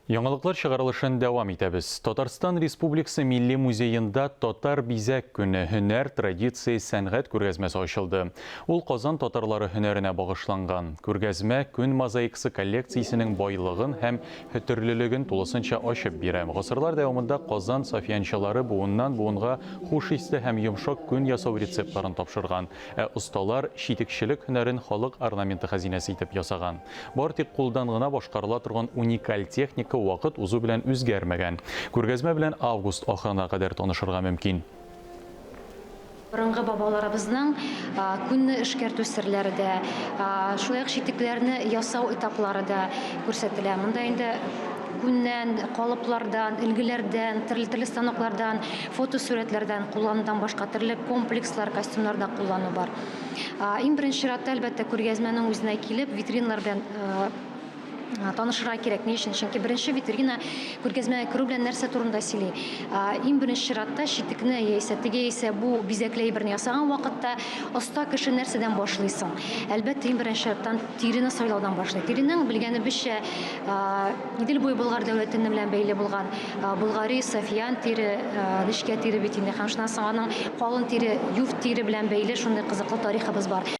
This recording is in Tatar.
Яңалыклар чыгарылышын дәвам итәбез. Татарстан Республикасы Милли музеенда Татар бизәк көне, һөнәр, традиция, сәнгать күргәзмәсе ачылды. Ул Казан татарлары һөнәренә багышланган. Күргәзмә күн мозаикасы коллекциясенең байлыгын һәм төрлелеген тулысынча ачып бирә. Гасырлар дәвамында Казан сафьянчылары буыннан-буынга хуш исле һәм йомшак күн ясау рецептларын тапшырган. Ә осталар читекчелек һөнәрен халык орнаменты хәзинәсе итеп ясаган. Бары тик кулдан гына башкарыла торган уникаль техника вакыт узу белән үзгәрмәгән. Күргәзмә белән август ахырына кадәр танышырга мөмкин. Борынгы бабаларыбызның күнне эшкәртү серләре дә, шулай ук читекләрне ясау этаплары да күрсәтелә. Монда инде күннән, калыплардан, өлгеләрдән, төрле-төрле станоклардан, фотосурәтләрдән кулланудан башка төрле комплекслар, костюмнар да куллану бар. Иң беренче чиратта, әлбәттә, күргәзмәнең үзенә килеп, витриналар белән танышырга кирәк. Ни өчен? Чөнки беренче витрина күргәзмәгә керү белән нәрсә турында сөйли? Иң беренче чиратта читекне яисә теге яисә бу бизәкле әйберне ясаган вакытта оста кеше нәрсәдән башлый соң? Әлбәттә, иң беренче чираттан тирене сайлаудан башлый. Тиренең, белгәнебезчә, Идел буе Болгар дәүләтене белән бәйле булган Болгари, Софиян тире, нечкә тире бит инде. Һәм шуннан соң аның калын тире, юфт тире белән бәйле шундый кызыклы тарихыбыз бар.